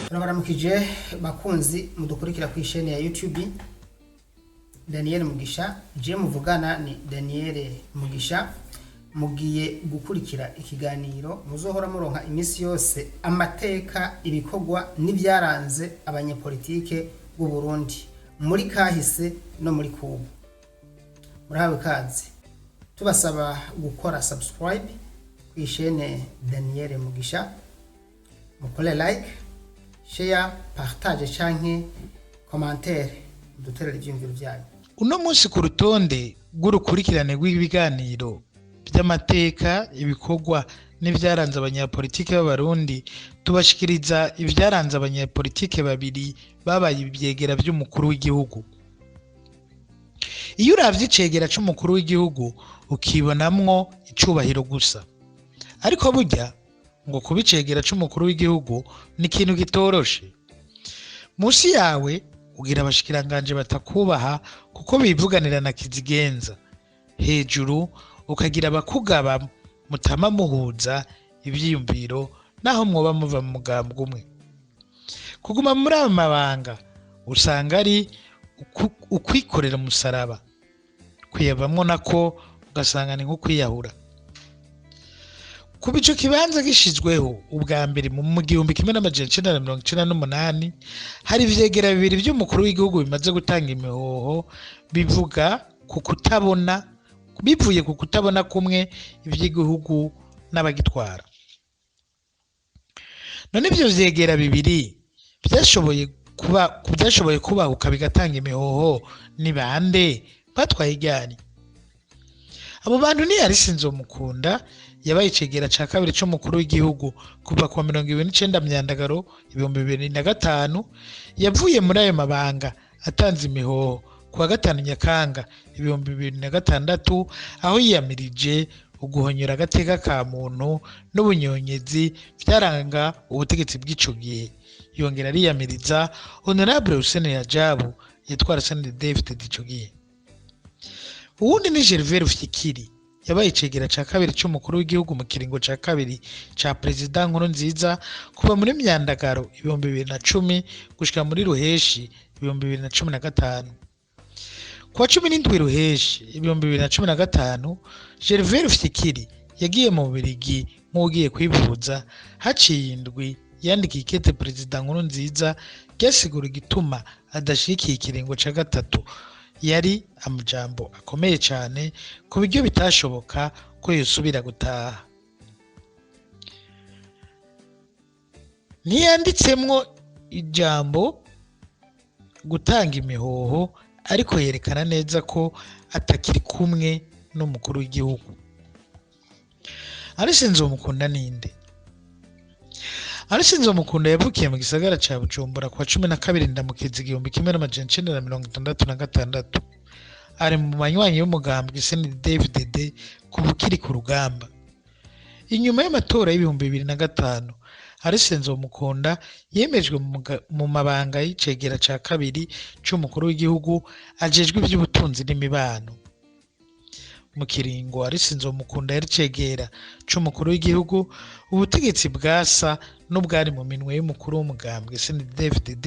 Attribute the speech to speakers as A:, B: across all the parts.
A: Turabaramukije bakunzi mudukurikira ku isheni ya YouTube Daniel Mugisha. Je muvugana ni Daniel Mugisha. Mugiye gukurikira ikiganiro muzohora muronka iminsi yose, amateka, ibikorwa n'ibyaranze abanyepolitike b'u Burundi muri kahise no muri kubu. Murahawe ikaze, tubasaba gukora subscribe ku ishene Daniel Mugisha, mukore like, share, partage canke commentaire, duterere ivyiyumviro vyanyu.
B: Uno munsi ku rutonde rw'urukurikirane rw'ibiganiro by'amateka, ibikorwa n'ibyaranze abanyapolitike b'Abarundi, tubashikiriza ibyaranze abanyapolitike babiri babaye ivyegera vy'umukuru w'igihugu. Iyo uravye icegera c'umukuru w'igihugu, ukibonamwo icubahiro gusa, ariko burya ngo kuba icegera c'umukuru w'igihugu ni ikintu kitoroshe. Musi yawe ugira abashikiranganje batakubaha kuko bivuganira na kizigenza, hejuru ukagira abakugaba mutama muhuza ivyiyumviro naho mwoba muva mu mugambwe umwe. Kuguma muri ayo mabanga usanga ari ukwikorera umusaraba, kuyavamwo nako ugasanga ni nko kwiyahura. Kuva ico kibanza gishizweho ubwa mbere mu 1998, hari ivyegera bibiri vy'umukuru w'igihugu bimaze gutanga imihoho bivuga ku kutabona, bivuye ku kutabona kumwe ivy'igihugu n'abagitwara. None ivyo vyegera bibiri vyashoboye kubahuka bigatanga imihoho ni bande? Batwaye iryari? Abo bantu ni Alice Nzomukunda, yabaye icegera ca kabiri c'umukuru w'igihugu kuva kuwa 29 Myandagaro 2005. Yavuye muri ayo mabanga atanze imihoho kuwa 5 Nyakanga 2006, aho yiyamirije uguhonyora agateka ka muntu n'ubunyonyezi vyaranga ubutegetsi bw'ico gihe. Yongera ariyamiriza Honorable Hussein Rajabu yatwara CNDD-FDD ico gihe. Uwundi ni Gervais Rufyikiri, yabaye icegera ca kabiri c'umukuru w'igihugu mu kiringo ca kabiri ca Perezida Nkurunziza, kuva muri Myandagaro 2010 gushika muri Ruheshi 2015. Kuwa 17 Ruheshi 2015, Gervais Rufyikiri yagiye mu Bubirigi nk'uwugiye kwivuza. Haciye indwi yandikiye ikete Perezida Nkurunziza ryasigura igituma adashigikiye ikiringo ca gatatu. Yari amajambo akomeye cane ku buryo bitashoboka ko yosubira gutaha. Ntiyanditsemwo ijambo gutanga imihoho, ariko yerekana neza ko atakiri kumwe n'umukuru w'igihugu. Alice Nzomukunda ninde? Alice Nzomukunda yavukiye mu gisagara ca Bujumbura kuwa 12 Ndamukiza 1966. Ari mu banywanyi b'umugambwe CNDD-FDD kuva ukiri ku rugamba. Inyuma y'amatora y'2005, Alice Nzomukunda yemejwe mu mabanga y'icegera ca kabiri c'umukuru w'igihugu ajejwe ivy'ubutunzi n'imibano. Mu kiringo Alice Nzomukunda yari icegera c'umukuru w'igihugu, ubutegetsi bwasa n'ubwari mu minwe y'umukuru w'umugambwe CNDD-FDD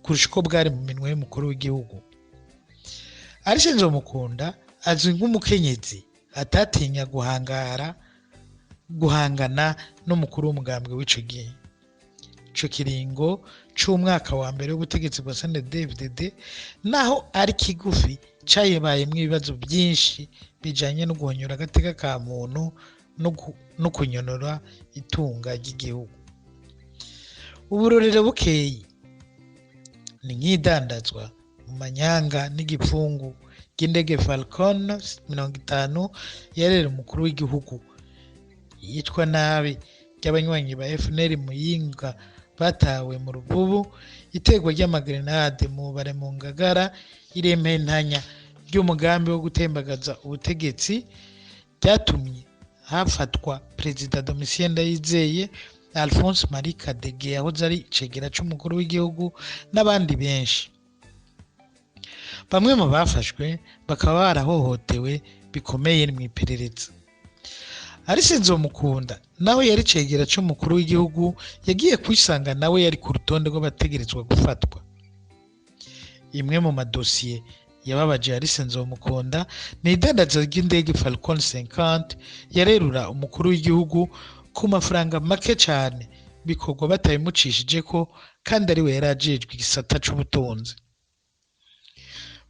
B: kurusha uko bwari mu minwe y'umukuru w'igihugu. Alice Nzomukunda azwi nk'umukenyezi atatinya guhangana n'umukuru w'umugambwe w'ico gihe. Ico kiringo c'umwaka wa mbere w'ubutegetsi bwa CNDD-FDD, naho ari kigufi, cayibayemwo ibibazo vyinshi bijanye no guhonyora agateka ka muntu no kunyonora itunga ry'igihugu. Uburorero bukeyi ni nk'idandazwa mu manyanga n'igipfungu ry'indege Falcon 50 yarera umukuru w'igihugu, yicwa nabi ry'abanywanyi ba FNL Muyinga batawe mu Ruvubu, iterwa ry'amagrenade mu bare mu Ngagara, irementanya ry'umugambi wo gutembagaza ubutegetsi ryatumye hafatwa Perezida Domitien Ndayizeye, Alphonse Marie Kadege yahoze ari icegera c'umukuru w'igihugu n'abandi benshi. Bamwe mu bafashwe bakaba barahohotewe bikomeye mw'iperereza. Alice Nzomukunda nawe yari cegera c'umukuru w'igihugu, yagiye kwisanga nawe yari ku rutonde rw'abategerezwa gufatwa. Imwe mu madosiye yababaje Alice Nzomukunda ni idandaza ry'indege Falcon 50 yarerura umukuru w'igihugu ku mafaranga make cane, bikorwa batabimucishijeko kandi ariwe yari ajejwe igisata c'ubutunzi.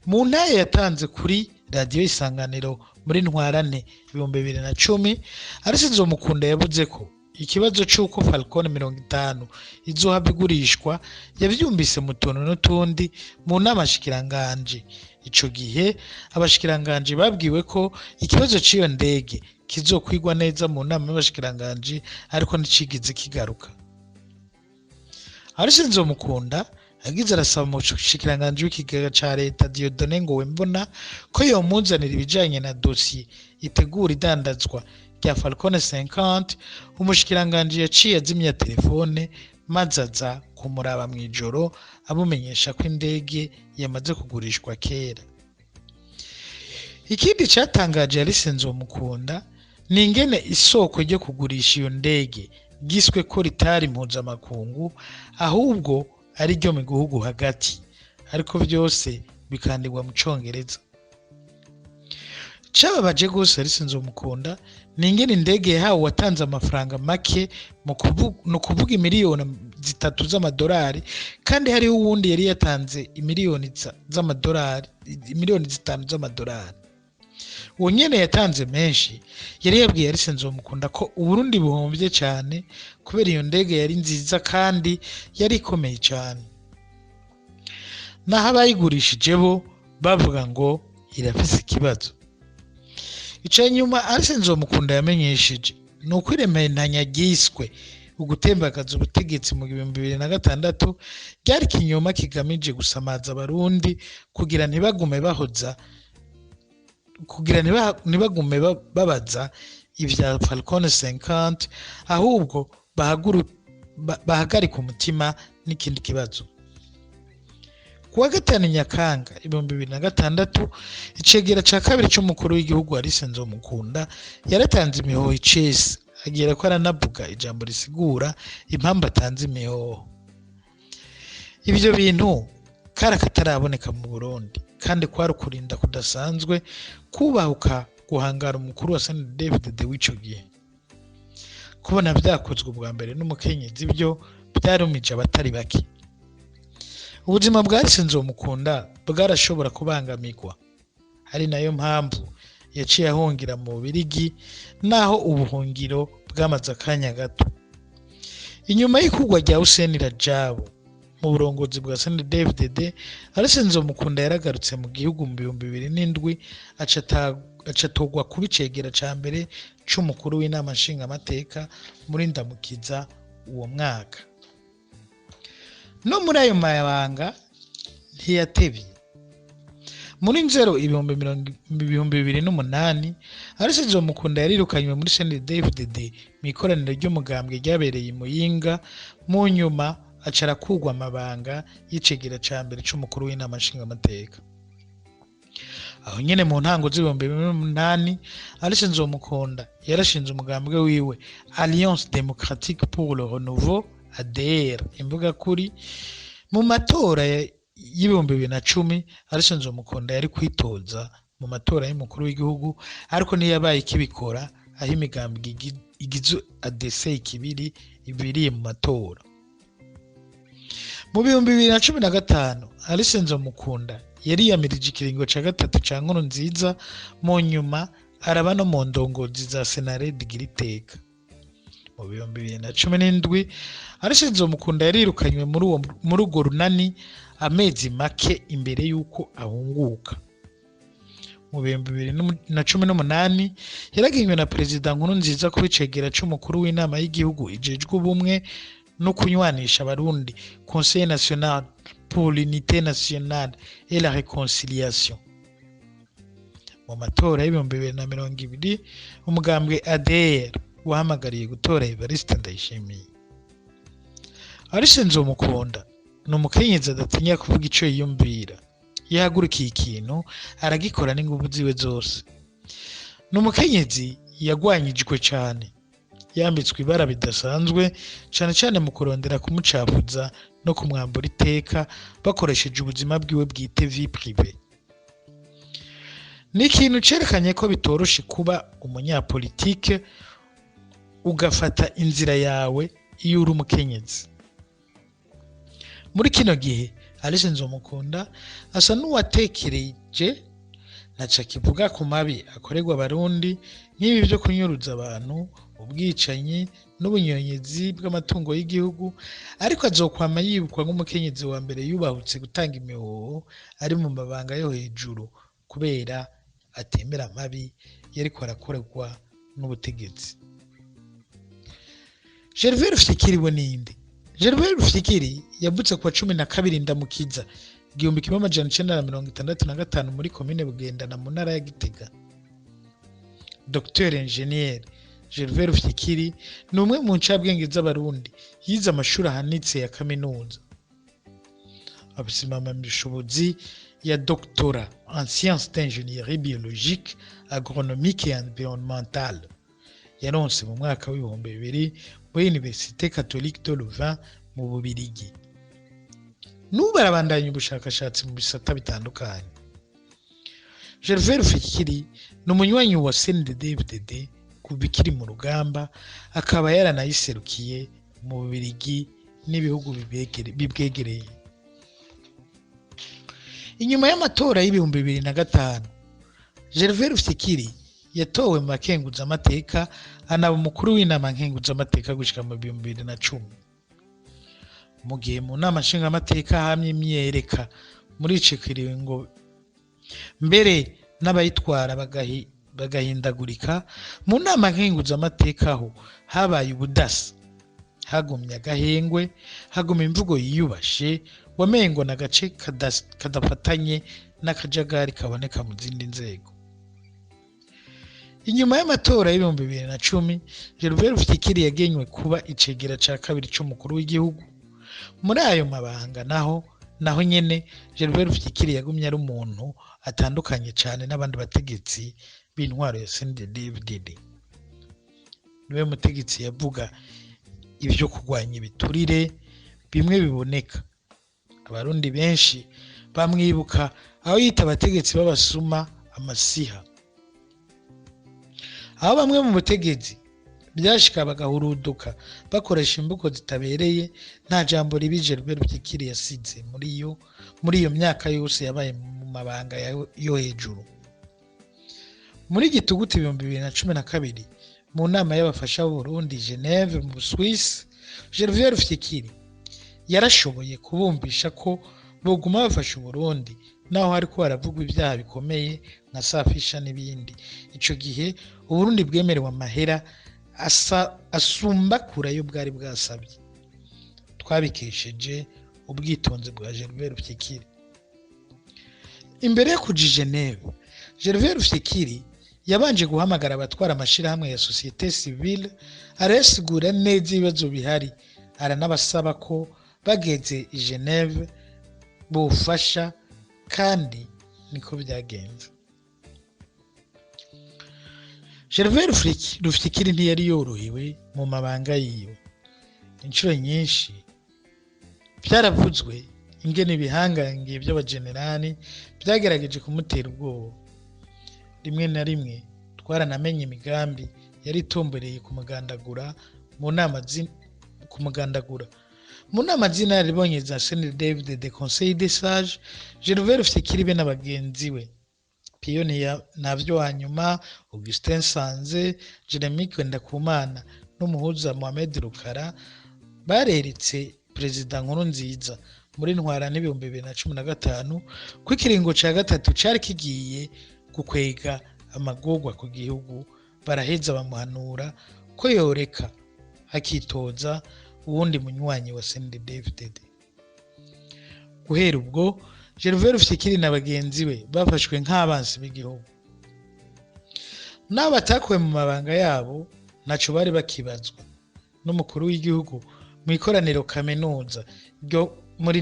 B: Mu ntahe yatanze kuri Radiyo Isanganiro muri Ntwarante 2010, Alice Nzomukunda yavuze ko ikibazo c'uko Falcon 50 izohava igurishwa yavyumvise mu tuntu n'utundi mu nama nshikiranganji. Ico gihe abashikiranganji babwiwe ko ikibazo c'iyo ndege kizokwigwa neza mu nama y'abashikiranganji, ariko nticigeze kigaruka. Alice Nzomukunda yagize arasaba umushikiranganji w'ikigega ca leta Dieudonné Ngowembona ko yomuzanira ibijanye na dosiye itegura idandazwa rya Falcon 50. Umushikiranganji yaciye azimya telefone maze aza kumuraba mw'ijoro amumenyesha ko indege yamaze kugurishwa kera. Ikindi catangaje Alice Nzomukunda ni ingene isoko ryo kugurisha iyo ndege ryiswe ko ritari mpuzamakungu, ahubwo ari ryo mu gihugu hagati, ariko vyose bikandigwa mu congereza. Cababaje gose Alice Nzomukunda ni ingene indege yahawe uwatanze amafaranga make, ni ukuvuga imiliyoni 3 z'amadolari, kandi hariho uwundi yari yatanze imiliyoni z'amadolari, imiliyoni 5 z'amadolari. Uwo nyene yatanze menshi yari yabwiye Alice Nzomukunda ko Uburundi buhomvye cane kubera iyo ndege yari nziza kandi yari ikomeye cane. Naho abayigurishije bo bavuga ngo irafise ikibazo. Ica nyuma Alice Nzomukunda yamenyesheje ni uko irementanya ryiswe ugutembagaza ubutegetsi mu 2006 ryari ikinyoma kigamije gusamaza Abarundi kugira ntibagume bahoza, kugira ntibagume babaza ivya Falcon 50, ahubwo bahagarika umutima n'ikindi kibazo. Kuwa gatanu Nyakanga 2006, icegera ca kabiri c'umukuru w'igihugu Alice Nzomukunda yaratanze imihoho icese, agera ko aranavuga ijambo risigura impamvu atanze imihoho. Ivyo bintu kari akataraboneka mu Burundi, kandi kwari ukurinda kudasanzwe kubahuka guhangara umukuru wa CNDD-FDD w'ico gihe. Kubona vyakozwe ubwa mbere n'umukenyezi vyo vyarumije abatari bake. Ubuzima bwa Alice Nzomukunda bwarashobora kubangamirwa, ari nayo mpamvu yaciye ahungira mu Bubirigi, naho ubuhungiro bwamaze akanya gato. Inyuma y'ikurwa rya Hussein Rajab mu burongozi bwa CNDD-FDD, Alice Nzomukunda yaragarutse mu gihugu mu 2007, aca atorwa kuba icegera ca mbere c'umukuru w'inama nshingamateka muri Ndamukiza uwo mwaka. No muri ayo mabanga ntiyatevye. Muri Nzero 2008, Alice Nzomukunda yarirukanywe muri CNDD-FDD mu ikoraniro ry'umugambwe ryabereye i Muyinga, mu nyuma aca arakurwa amabanga y'icegera ca mbere c'umukuru w'inama nshingamateka. Aho nyene mu ntango z'2008, Alice Nzomukunda yarashinze umugambwe wiwe Alliance Démocratique pour le Renouveau, ADR imvugakuri. Mu matora y'2010, Alice Nzomukunda yari kwitoza mu matora y'umukuru w'igihugu, ariko ntiyabaye ikibikora aho imigambwe igize ADC ikibiri ibiriye mu matora. Mu 2015, Alice Nzomukunda yariyamirije ikiringo ca gatatu ca Nkurunziza, mu nyuma araba no mu ndongozi za Senarede igira iteka. Mu 2017, Alice Nzomukunda yarirukanywe muri urwo runani amezi make imbere y'uko ahunguka. Mu 2018 yaraginywe na Perezida Nkurunziza kuba icegera c'umukuru w'inama y'igihugu ijejwe ubumwe no kunywanisha Abarundi, Conseil National pour l'Unité Nationale et la Réconciliation. Mu matora y'2020, umugambwe ADR wahamagariye gutora Evariste Ndayishimiye. Alice Nzomukunda ni umukenyezi adatinya kuvuga ico yiyumvira. Iyo ahagurukiye ikintu aragikora n'inguvu ziwe zose. Ni umukenyezi Yagwanyijwe cane, yambitswe ibara bidasanzwe, cane cane mu kurondera kumucafuza no kumwambura iteka bakoresheje ubuzima bwiwe bwite, vie privée. Ni ikintu cerekanye ko bitoroshe kuba umunyapolitike ugafata inzira yawe iyo uri umukenyezi. Muri kino gihe Alice Nzomukunda asa n'uwatekereje, ntaco akivuga ku mabi akorerwa Abarundi nk'ibi vyo kunyuruza abantu, ubwicanyi n'ubunyonyezi bw'amatungo y'igihugu, ariko azokwama yibukwa nk'umukenyezi wa mbere yubahutse gutanga imihoho ari mu mabanga yo hejuru kubera atemera amabi yariko arakorerwa n'ubutegetsi. Gervais Rufyikiri we ninde? Gervais Rufyikiri yavutse kuwa 12 Ndamukiza 1965 muri komine Bugendana mu ntara ya Gitega. Dr Ingénieur Gervais Rufyikiri ni umwe mu ncabwenge z'Abarundi yize amashuri ahanitse ya kaminuza. Afise impamyabushobozi ya doctorat en sciences d'ingénierie biologique, agronomique et environnementale yaronse mu mwaka w'2000 muri Université Catholique de Louvain mu Bubirigi. N'ubu arabandanya ubushakashatsi mu bisata bitandukanye. Gervais Rufyikiri ni umunywanyi wa CNDD-FDD kuva ikiri mu rugamba, akaba yaranayiserukiye mu Bubirigi n'ibihugu bibwegereye. Inyuma y'amatora y'2005, Gervais Rufyikiri yatowe mu bakenguzamateka, anaba umukuru w'inama nkenguzamateka gushika mu 2010. Mu gihe mu nama nshingamateka hamye imyereka muri ico kiringo, mbere n'abayitwara bagahindagurika, mu nama nkenguzamateka ho habaye ubudasa, hagumye agahengwe, haguma imvugo yiyubashe, wamengo n'agace kadafatanye n'akajagari kaboneka mu zindi nzego. Inyuma y'amatora y'2010, Gervais Rufyikiri yagenywe kuba icegera ca kabiri c'umukuru w'igihugu. Muri ayo mabanga naho nyene Gervais Rufyikiri yagumye ari umuntu atandukanye cane n'abandi bategetsi b'intwaro ya CNDD-FDD. Niwe mutegetsi yavuga ivyo kurwanya ibiturire bimwe biboneka. Abarundi benshi bamwibuka aho yita abategetsi b'abasuma amasiha. Aho bamwe mu butegetsi byashika bagahuruduka bakoresha imbugo zitabereye, nta jambo ribi Gervais Rufyikiri yasize muri iyo myaka yose yabaye mu mabanga yo hejuru. Muri Gitugutu 2012, mu nama y'abafasha b'Uburundi Geneve mu Busuwisi, Gervais Rufyikiri yarashoboye kubumvisha ko boguma bafasha Uburundi naho hariko haravugwa ibyaha bikomeye nka Safisha n'ibindi. Ico gihe Uburundi bwemerewe amahera asa asumba kure ayo bwari bwasabye. Twabikesheje ubwitonzi bwa Gervais Rufyikiri. Imbere yo kuja i Geneve, Gervais Rufyikiri yabanje guhamagara abatwara amashirahamwe ya société civile, arayasigura neza ibibazo bihari, aranabasaba ko bageze i Geneve bofasha, kandi niko byagenze. Gervais Rufyikiri ntiyari yorohewe mu mabanga yiwe. Inshuro nyinshi byaravuzwe ingene ibihangange by'abajenerali byagerageje kumutera ubwoba. Rimwe na rimwe twaranamenye imigambi yari itumbereye kumugandagura mu nama z'inararibonye za CNDD-FDD, Conseil des Sages. Gervais Rufyikiri be na bagenzi we Pio Navyo hanyuma Augustin Nsanze, Jeremy Ndakumana n'umuhuza Mohamed Rukara bareretse Perezida Nkurunziza muri Ntwarante 2015 ko ikiringo ca gatatu cari kigiye gukwega amagorwa ku gihugu, baraheza bamuhanura ko yoreka akitoza uwundi munywanyi wa CNDD-FDD. Guhera ubwo Gervais Rufyikiri na bagenzi be bafashwe nk'abansi b'igihugu. N'abo batakuwe mu mabanga yabo ntaco bari bakibazwa n'umukuru w'igihugu mu ikoraniro kaminuza ryo muri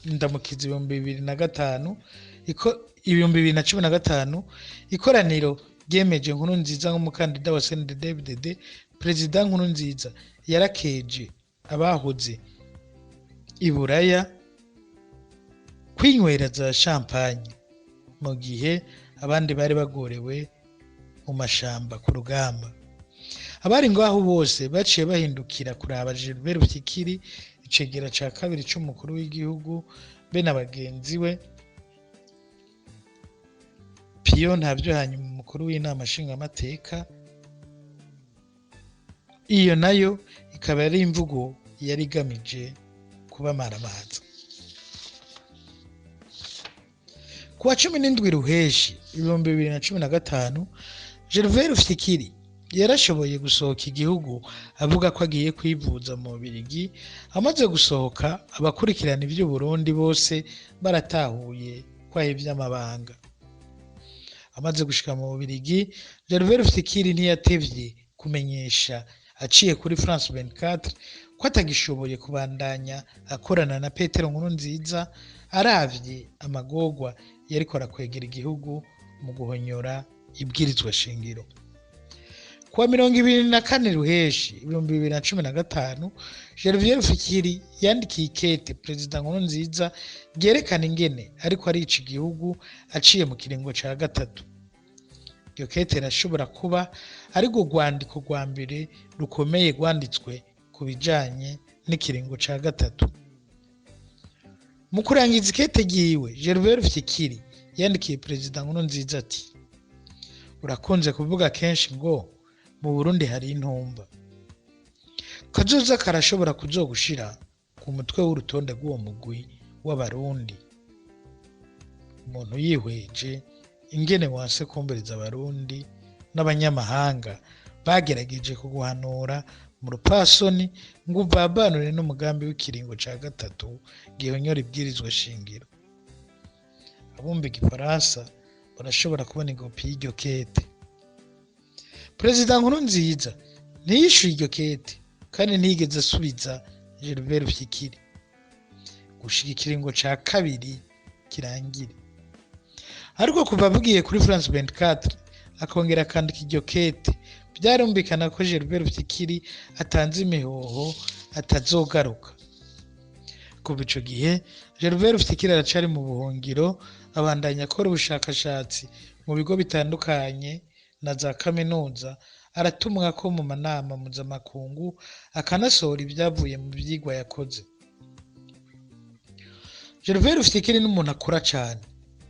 B: Ndamukizi 2005, 2015, ikoraniro. ryemeje Nkurunziza nk'umukandida wa CNDD-FDD, Perezida Nkurunziza yarakeje abahoze i Buraya kwinywera za champagne mu gihe abandi bari bagorewe mu mashamba ku rugamba. Abari ngaho bose baciye bahindukira kuraba Gervais Rufyikiri, icegera ca kabiri c'umukuru w'igihugu, be na bagenzi we Piyo Ntavyo, hanyuma umukuru w'inama nshingamateka. Iyo nayo ikaba ari imvugo yari igamije kubamaramaza. Ku wa 17 Ruheshi 2015, Gervais Rufyikiri yarashoboye gusohoka igihugu avuga ko agiye kwivuza mu Bubirigi. Amaze gusohoka, abakurikirana ivy'Uburundi bose baratahuye ko ahevye amabanga. Amaze gushika mu Bubirigi, Gervais Rufyikiri ntiyatevye kumenyesha aciye kuri France 24 ko atagishoboye kubandanya akorana na Petero Nkurunziza, aravye amagorwa yariko arakwegera igihugu mu guhonyora ibwirizwa shingiro. Kuwa 24 Ruheshi 2015, Gervais Rufyikiri yandikiye ikete Perezida Nkurunziza ryerekana ingene ariko arica igihugu aciye mu kiringo ca gatatu. Iryo kete rirashobora kuba arirwo rwandiko rwa mbere rukomeye rwanditswe ku bijanye n'ikiringo ca gatatu. Mu kurangiza ikete ryiwe, Gervais Rufyikiri yandikiye Perezida Nkurunziza ati: urakunze kuvuga kenshi ngo mu Burundi hari intumva. Kazoza karashobora kuzogushira ku mutwe w'urutonde rw'uwo mugwi w'Abarundi. Umuntu yihweje ingene wanse kumviriza Abarundi n'abanyamahanga bagerageje kuguhanura mu rupfasoni ngo uvavanure n'umugambi w'ikiringo ca gatatu gihonyora ibwirizwa shingiro. Abumva igifaransa barashobora kubona ikopi y'iryo kete. Perezida Nkurunziza ntiyishuye iryo kete kandi ntiyigeze asubiza Gervais Rufyikiri gushika ikiringo ca kabiri kirangire. Ariko kuva avugiye kuri France 24 akongera akandika iryo kete, byarumvikana ko Gervais Rufyikiri atanze imihoho atazogaruka. Kuva ico gihe Gervais Rufyikiri aracari mu buhungiro, abandanya akora ubushakashatsi mu bigo bitandukanye na za kaminuza, aratumwa ko mu manama mpuzamakungu, akanasohora ibyavuye mu vyigwa yakoze. Gervais Rufyikiri ni umuntu akura cane,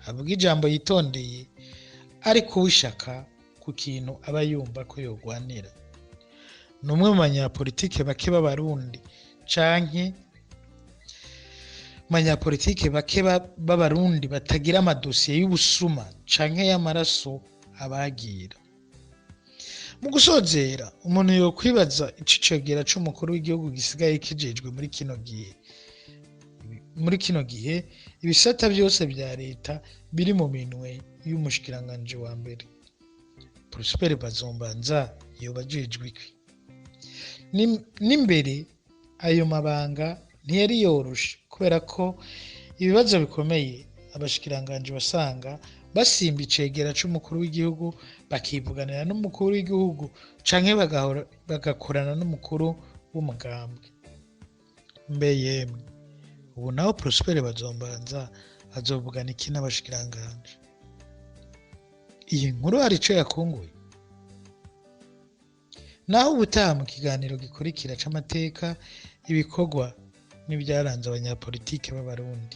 B: avuga ijambo yitondeye, ariko w'ishaka ku kintu aba yumva ko yogwanira. Ni umwe mu banyapolitike bake b'Abarundi canke banyapolitike bake b'Abarundi batagira amadosiye y'ubusuma canke y'amaraso abagira. Mu gusozera, umuntu yokwibaza ico icegera c'umukuru w'igihugu gisigaye kijejwe muri kino gihe. Muri kino gihe ibisata vyose vya leta biri mu minwe y'umushikiranganji wa mbere. Prosper Bazombanza yoba ajejwe iki? N'imbere ayo mabanga ntiyari yoroshe, kubera ko ibibazo bikomeye abashikiranganji wasanga basimba icegera c'umukuru w'igihugu bakivuganira n'umukuru w'igihugu canke bagakorana n'umukuru w'umugambwe. Mbe yemwe, ubu naho Prosper Bazombanza azovugana iki n'abashikiranganji? Iyi nkuru hari ico yakunguye? Naho ubutaha mu kiganiro gikurikira c'amateka, ibikorwa n'ibyaranze abanyapolitike b'Abarundi.